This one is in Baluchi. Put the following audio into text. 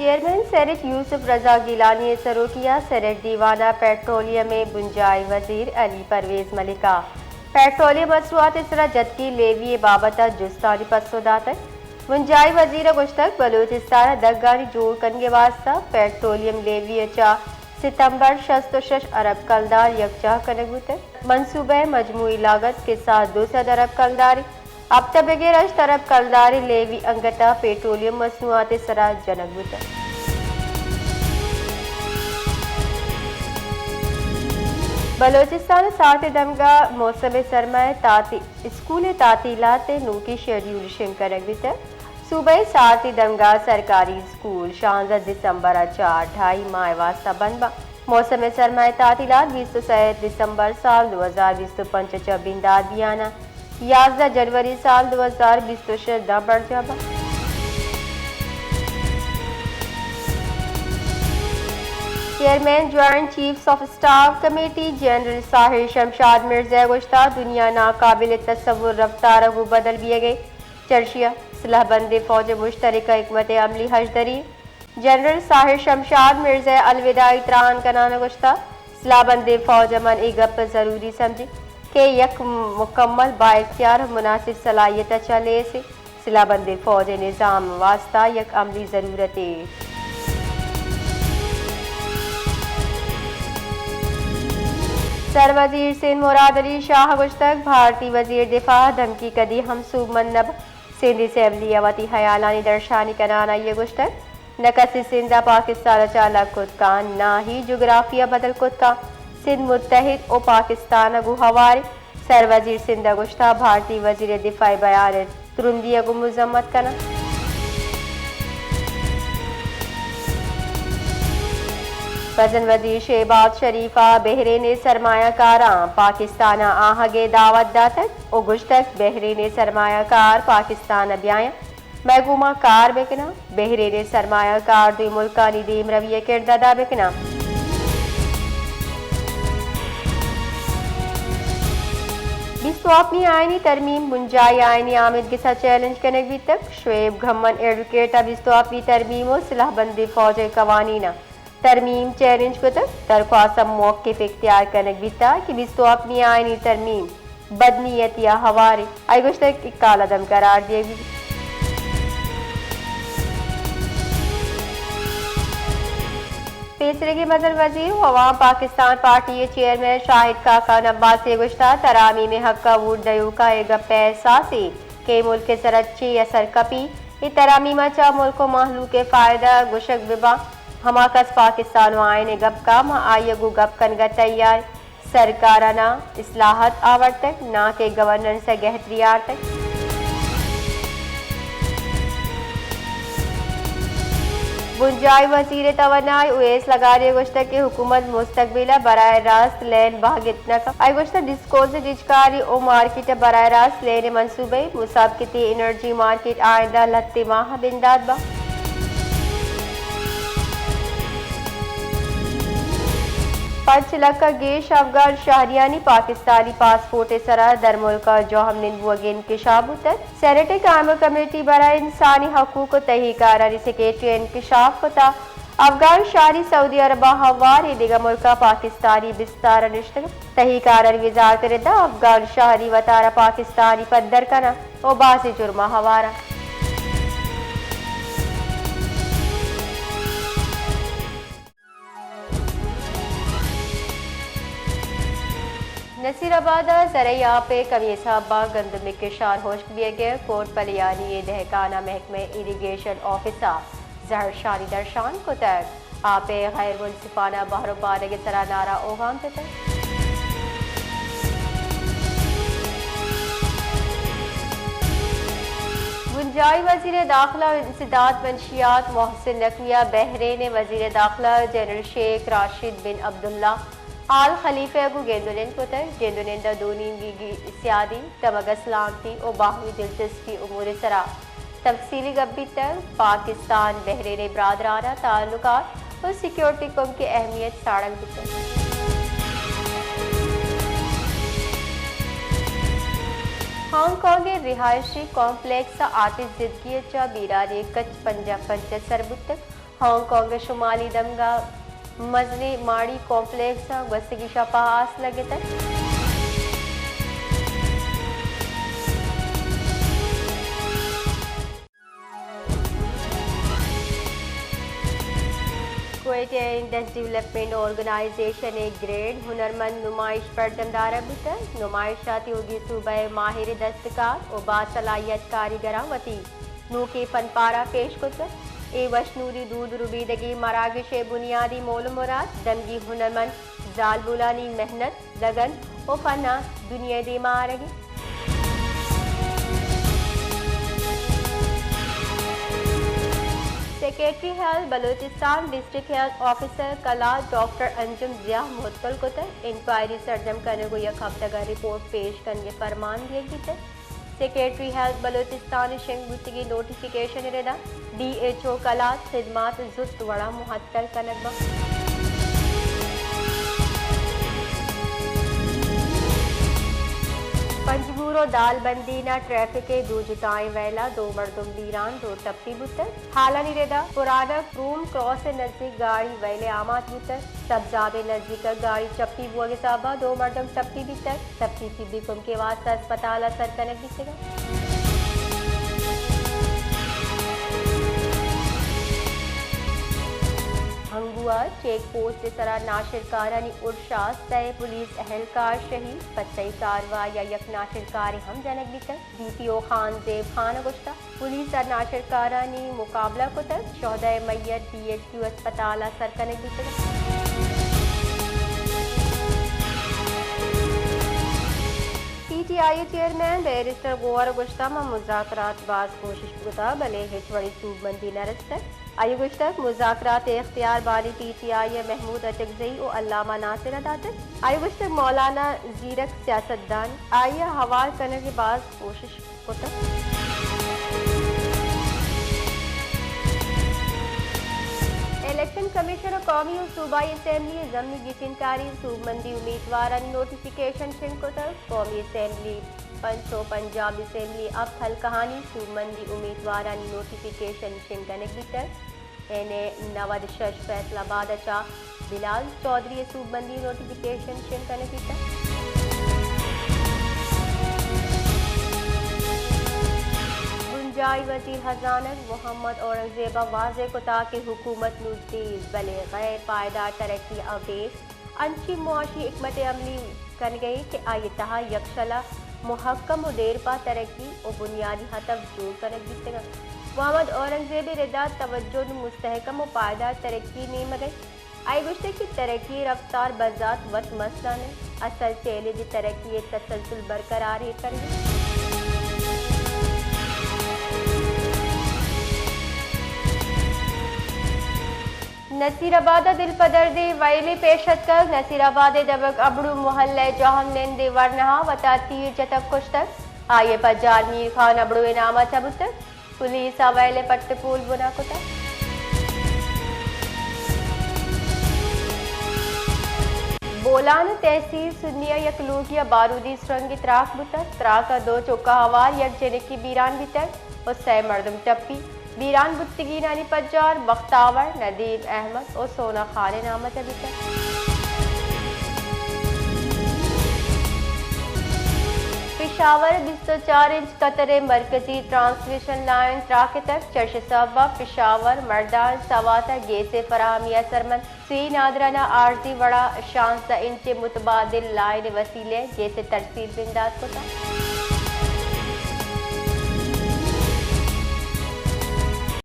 چیئرمین سینیٹ یوسف رضا گیلانی ءِ سروکی ءَ سینیٹ دیوان ءَ پیٹرولیم ءِ بنجاہی وزیر علی پرویز ملک ءَ پیٹرولیم مصنوعات ءِ سرا جتگی لیوی ءِ بابت ءَ جستانی پسو داتگ۔ بنجاہی وزیر ءَ گوشتگ، بلوچستان ءَ دگانی جوڑ کنگ ءِ واستہ پیٹرولیم لیوی ءَ چہ ستمبر شست ءُ شش ارب کلدار یکجاہ کنگ بوتگ۔ منصوبہ ءِ مجموعی لاگت کساس دو سد ارب کلدار اِنت۔ ہپت ءَ بگر ہشت ارب کلدار ءِ لیوی انگت ءَ پیٹرولیم مصنوعات ءِ سرا جنگ بوتگ۔ بلوچستان ءَ سارتی دمگ ءَ موسم سرما ءِ تعطی-، اسکول ءِ تعطیلات ءِ نوکیں شیڈیول شنگ کنگ بیتگ۔ صوبہ ءِ سارتی دمگ ءَ سرکاری اسکول شانزدہ دسمبر ءَ چہ ڈھائی ماہ ءِ واستہ بند بنت۔ موسم سرما ءِ تعطیلات بیست ءُ سئے دسمبر سال دو ہزار بیست ءُ پنچ ءَ چہ بندات بیان ءَ یازدہ جنوری سال دو ہزار بیست ءُ شش ءَ داں برجاہ بنت۔ Chairman joint chiefs of staff committee general Sahir Shamshad Mirza ءَ گوشتگ، دنیا ءِ ناقابل تصور رفتار ءَ گوں بدل بیگ ءَ، چرشی ءَ سلاہ بندیں فوج ءِ مشترکہ حکمت عملی ہژدری۔ جنرل ساحر شمشاد مرزا ءَ الوداعی تران کنان ءَ گوشتگ، سلاہ بندیں فوج ءَ من اے گپ ءَ ضروری سمجھی کہ یک مکمل، بااختیار ءُ مناسب صلاحیت ءَ چہ لیس اِنت۔ سلاہ بندیں فوج ءِ نظام ءِ واستہ یک عملی ضرورتے۔ سر وزیر سندھ مراد علی شاہ ءَ گوشتگ، بھارتی وزیر دفاع ءَ دھمکی کدی ہم سوبمند نہ بنت۔ سندھ اسمبلی ءَ وتی ہیالانی درشانی کنان ءَ آئی ءَ گوشتگ، نہ کسی سندھ ءَ پاکستان ءَ چہ الگ کت کنت، نہ ہی جغرافیہ بدل کت کنت۔ سندھ متحد ءُ پاکستان ءَ گوں ہوار اِنت۔ سر وزیر سندھ ءَ گوشتگ، بھارتی وزیر دفاع ءِ بیان ءِ ترندی ءَ گوں مذمت کناں۔ مزن وزیر شہباز شریف ءَ بحرین ءِ سرمایہ کاراں پاکستان ءَ آہگ ءِ دعوت داتگ ءُ گوشتگ، بحرین ءِ سرمایہ کار پاکستان ءَ بیایاں، مئے گوما کار بکناں، بحرین ءِ سرمایہ کار دوئیں ملکانی دیمروی ءِ کرد ادا بکناں۔ بیست ءُ ہپتمی آئینی ترمیم بنجاہی آئینی آمیدگس ءَ چیلنج کنگ بیتگ۔ شعیب گھمن ایڈوکیٹ ءَ بیست ءُ ہپتمی ترمیم ءُ سلاہ بندیں فوج ءِ قوانین ءَ ترمیم چیلنج کتگ۔ درخواست ءَ موقف اختیار کنگ بیتگ کہ بیست ءُ ہپتمی آئینی ترمیم بدنیتی ءَ ہوار اِنت۔ آئی ءَ گوشتگ کہ کالعدم قرار دیگ بیت۔ پیسریگیں مزن وزیر ءُ عوام پاکستان پارٹی ءِ چیئرمین شاہد خاقان عباسی ءَ گوشتگ، ترامیم ءِ حق ءَ ووٹ دیوکاں اے گپ ءِ احساس اِنت کہ اے ملک ءِ سرا چے اثر کپیت۔ اے ترامیم ءَ چہ ملک ءُ مہلوک ءِ فائدہ گوشگ بہ باں۔ ہما کس پاکستان ءُ آئین ءِ گپ کنت، ما آئی ءَ گوں گپ کنگ ءَ تیار ایں۔ سرکار ءَ ناں اصلاحات آورتگ، ناں کہ گورننس ءَ گہتری آرتگ۔ بنجاہی وزیر توانائی اویس لغاری ءَ گوشتگ کہ حکومت مستقبل ءَ براہ راست لین بہگت نہ کنت۔ آئی ءَ گوشتگ، ڈسکوز ءِ ڈچکاری ءُ مارکیٹ ءَ براہ راست لین ءِ منصوبہ، مسابقتی انرجی مارکیٹ آئندہ لہتے ماہ ءَ بندات بنت۔ پنچ لکھ ءَ گیش افغان شہریانی پاکستانی پاسپورٹ ءِ سرا درملک ءَ جہمنند بوگ ءِ انکشاف بوتگ۔ سینیٹ ءِ قائمہ کمیٹی برائے انسانی حقوق ءُ تہی کارانی سیکرٹری ءَ انکشاف کتگ، افغان شہری سعودی عرب ءَ ہوار اے دگہ ملک ءَ پاکستانی بستار ءَ نشتگ۔ تہی کارانی وزارت ءِ رد ءَ افغان شہری وتارا پاکستانی پدر کناں ءُ بازیں جرم ءَ ہوار اَنت۔ نصیر آباد ءَ زرعی آپ ءِ کمی ءِ سبب ءَ گندم ءِ کشار ہشک بیگ ءَ، کوٹ پلیانی ءِ دہکاناں محکمہ ایریگیشن آفس ءَ زہرشانی درشان کتگ۔ آپ ءِ غیر منصفانہ بہر ءُ پانگ ءِ سرا نعرہ اوغان جتگ۔ بنجاہی وزیر داخلہ ءُ انسداد منشیات محسن نقوی ءَ بحرین ءِ وزیر داخلہ جنرل شیخ راشد بن عبداللہ آل خلیفہ ءَ گوں گند ءُ نند کتگ۔ گند ءُ نند ءَ دو نیمگی سیادی، تمگ ءِ سلامتی ءُ باہمی دلچسپی امور ءِ سرا تفصیلی گپ بیتگ۔ پاکستان بحرین ءِ برادرانہ تعلقات ءُ سیکورٹی کمک ءِ اہمیت ساڑگ بیتگ۔ ہانگ کانگ ءِ رہائشی کمپلیکس ءَ آتش زدگی ءَ چہ بیرانی ءِ کچ پنجاہ پنچ ءَ سر بوتگ۔ ہانگ کانگ ءِ شمالی دمگ ءَ مزنیں ماڑی کمپلیکس ءَ گوستگیں شپ ءَ آس لگتگ۔ کوئٹہ انڈس ڈویلپمنٹ آرگنائزیشن ءِ گرینڈ ہنرمند نمائش برجم دارگ بوتگ۔ نمائش ءَ تیوگیں صوبہ ءِ ماہر دستکار ءُ باصلاحیت کاریگراں وتی نوکیں فن پارہ پیش کتگ۔ اے وشنودی دود ربیدگی مراگش ءِ بنیادی مول ءُ مراد دمگی ہنرمند زالبولانی محنت، لگن ءُ فن ءَ دنیا ءِ دیما آرگ انت۔ Secretary health Balochistan district health officer Kalat doctor Anjum Zia معطل کتگ۔ انکوائری سرجم کنگ ءُ یک ہفتگ ءَ رپورٹ پیش کنگ ءِ فرمان دیگ بیتگ۔ سیکرٹری ہیلتھ بلوچستان ءِ شنگ بوتگیں نوٹیفکیشن ءِ ردا ڈی ایچ او کلات خدمات زوت وڑا معطل کنگ بنت۔ پنجگور ءُ دالبندین ءَ ٹریفک ءِ دو جتائیں ویل ءَ دو مردم بیران، دو ٹپی بوتگ۔ حالانی ردا پرانک روم کراس ءِ نزیک گاڑی ویل ءَ آماچ بوتگ۔ سبزاب ءِ نزیک ءَ گاڑی چپی بوگ ءِ سبب ءَ دو مردم ٹپی بیتگ۔ ٹپی طبی کمک ءِ واستہ ہسپتال ءَ سر کنگ بیتگ انت۔ ہنگو ءَ چیک پوسٹ ءِ سرا ناشرکارانی ارش ءَ سئے پولیس اہلکار شہید، پہ تئی کاروائی ءَ یک ناشرکارے ہم جنگ بیتگ۔ ڈی پی او خان زیب خان ءَ گوشتگ، پولیس ءَ ناشرکارانی مقابلہ کتگ، شہدائے میت ڈی ایچ کیو ہسپتال ءَ سر کنگ بیتگ۔ پی ٹی آئی ءِ چیئرمین بیرسٹر گوہر ءَ گوشتگ، ما مذاکرات باز کوشش کتگ، بلے ہچ وڑیں سوبمندی نہ رستگ۔ آئی ءَ گوشتگ، مذاکرات ءِ اختیار بانی پی ٹی آئی ءِ محمود اچکزئی ءُ علامہ ناصر ءَ داتگ۔ آئی ءَ گوشتگ، مولانا زیرک سیاستدان، آئی ءَ ہوار کنگ ءِ باز کوشش کتگ۔ الیکشن کمیشن ءَ قومی ءُ صوبائی اسمبلی ءِ ضمنی گچین کاری سوبمندی امیدوارانی نوٹیفکیشن شنگ کتگ۔ قومی اسمبلی پنچ ءُ پنجاب اسمبلی ہپت حلقہانی سوبمندی امیدوارانی نوٹیفکیشن شنگ کنگ بیتگ۔ این اے نود ءُ شش فیصل آباد ءَ چہ بلال چوہدری ءِ سوبمندی نوٹیفکیشن شنگ کنگ بیتگ۔ بنجاہی وزیر خزانہ محمد اورنگزیب ءَ واضح کتگ کہ حکومت نوں تیز بلے غیر پائیدار ترقی ءَ بیس انچیں معاشی حکمت عملی کنگ ءَ کہ آئی ءِ تہا یکشل ءَ مھکم ءُ دیرپا ترقی ءُ بنیادی ہدف جوڑ کنگ بیتگ انت۔ محمد اورنگزیب ءِ ردا توجہ نوں مستحکم ءُ پائیدار ترقی ءِ نیمگ ءَ انت۔ آئی ءَ گوشتگ کہ ترقی ءِ رفتار بذات وت مسئلہ نہ انت، اصل چیلنج ترقی ءِ تسلسل برقرار ایر کنگ انت۔ نصیر آباد ءَ دلپدردیں وئیلے پیش اتکگ۔ نصیر آباد ءِ دمگ ابڑو محلہ ءِ جہم نندے ورنہ ءَ وتا تیر جتگ کشتگ۔ آئی ءِ پجار میر خان ابڑو ءِ نام ءَ چہ بوتگ۔ پولیس ءَ وئیل ءِ پٹ ءُ پول بنا کتگ۔ بولان ءِ تحصیل سنی ءَ یک لوگے ءَ بارودی سرنگے تراک بوتگ۔ تراک ءَ دو چکاں ہوار یک جنکے بیران بیتگ ءُ سئے مردم ٹپی۔ بیران بوتگینانی پجار بختاور، ندیم احمد ءُ سونا خان ءِ نام ءَ چہ بیتگ۔ پشاور ءِ بیست ءُ چار انچ قطر ءِ مرکزی ٹرانسمیشن لائن تراکتگ، چرش سبب ءَ پشاور، مردان، سوات ءَ گیس ءِ فراہمی ءَ سرمند سوئی نادران ءَ عارضی وڑا شانزدہ انچ ءِ متبادل لائن ءِ وسیلہ ءَ گیس ءِ ترسیل بندات کتگ۔